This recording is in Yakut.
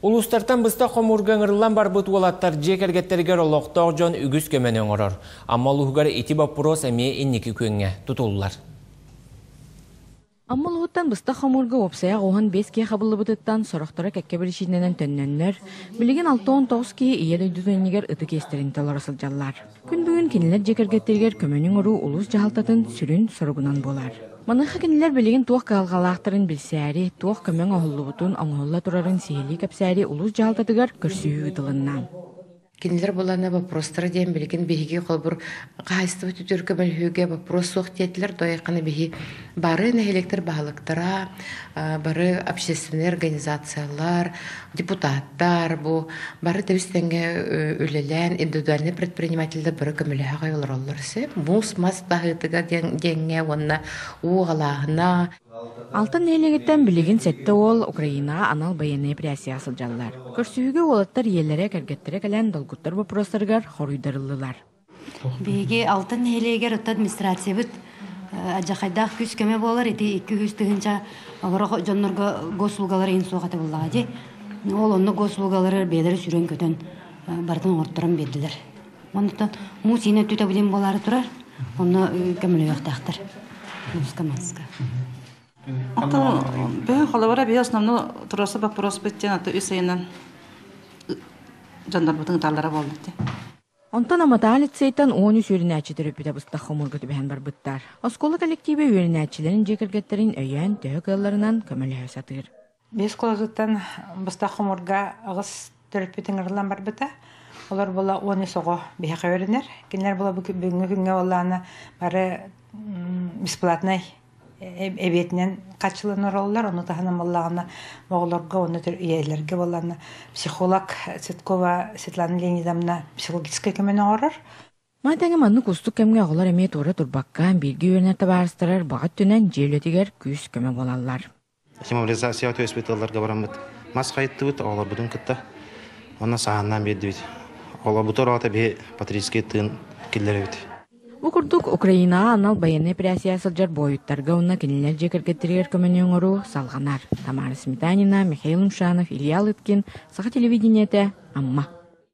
Улуустартан быстах хомуурга ыҥырыллан барбыт уолаттар дьиэ кэргэттэригэр олохтоох дьон үгүс көмөнү оҥорор. Амма улууһугар ити боппуруос эмиэ инники күөҥҥэ тутуллар. Амма улууһуттан быстах хомуурга уопсайа 15 киһи хабыллыбытыттан сорохторо кэккэ биричиинэнэн төннөннөр, билигин 69 киһи Ийэ дойдутун иннигэр ытык иэстэрин толоро сылдьаллар. Күн бүгүн кинилэр дьиэ кэргэттэригэр көмөнү оҥоруу улуус дьаһалтатын сүрүн соругунан буолар. Маныаха кинилэр билигин туох кыһалҕалаахтарын билсээри, туох көмөҥ оҥоһуллубутун, оҥоһулла турарын сиһилии кэпсээри улуус дьаһалтатыгар көрсүһүү ыытылынна. Кинилэр булана вопростара диэн билигин биһиги холобур хаһаайыстыба түтүр көмөлөһүүгэ вопрос суох диэтилэр дойхана биһи бары нэһилиэктэр баһылыктара бары общественные организациялар депутаттар бу бары тэбис тэҥҥэ үлэлээн индивидуальный предпринимателлэр бары көмөлөһө олороллор сөп муус мас таһыытыгар диэҥҥэ уонна уу аҕалааһына. Алтан нэһилиэгиттэн билигин сэттэ уол Украинаҕа анал байыаннай эпэрээссийэҕэ сылдьаллар. Көрсүһүүгэ уолаттар ийэлэрэ, кэргэттэрэ кэлэн долгуттар боппуруостарыгар хоруйдарыллылар. Биһиги Алтан нэһилиэгэр отто администрациябыт адьахайдаах күүс-көмө буолар. Ити 200 тыһыынча олорох дьоннорго госуслугалар иһин суох этэ буоллаҕа дии. Ол онно госуслугалары бэйэлэрэ сүүрэн-көтөн барытын оҥорторон биэрдилэр. Онтон муус иинэ өттүтэ билин буолаары турар. Онно көмөлөһүөхтээхтэр. Мууска маска. Ото бэһэ холобура биһи основной туруорса боппуруоспут диэн ото үс ыйынан дьоннорбутун ыталлара буолла Онтон Аматаа лицейтэн 13 үөрэнээччи төрөппүтэ быстах хомуурга түбэһэн барбыттар. Оскуола коллективэ үөрэнээччилэрин дьиэ кэргэттэрин өйөөн төһө кыалларынан көмөлөһө сатыыр. Биэс кылаасыттан быстах хомуурга аҕыс төрөппүт ыҥырыллан барбыта. Олор була 13 оҕо биһиэхэ үөрэнэр. Кинилэр була бүгүҥҥү күҥҥэ буоллаҕына бары бесплатнай эбиэтинэн хаччыланар оллар. Ону таһынан буоллаҕына оҕолорго уонна ийэлэргэ буоллаҕына психолог Цветкова Светлана Леонидовна психологическай көмөнү оҥорор. Маны тэҥэ маннык уустук кэмҥэ оҕолор эмиэ туора турбакка, бииргэ үөрэнэр табаарыстарар баҕа өттүнэн дьиэ үлэтигэр күүс-көмө буолаллар. Демобилизацияҕа түбэспит ыалларга бараммыт мас хайыттыбыт, оҕолорбутун кытта. Онно саһааннаан биэрдибит. Оҕолорбутугар аҕата биһи патриотическай тыын киллэрэбит. Бу курдук Украинаҕа анал байыаннай эпэрээссийэ сылдьар буойуттарга уонна кинилэр дьиэ кэргэттэригэр көмөнү оҥоруу салҕанар. Тамара Сметанина, Михаил Умшанов, Илья Лыткин, Саха телевидениетэ, Амма.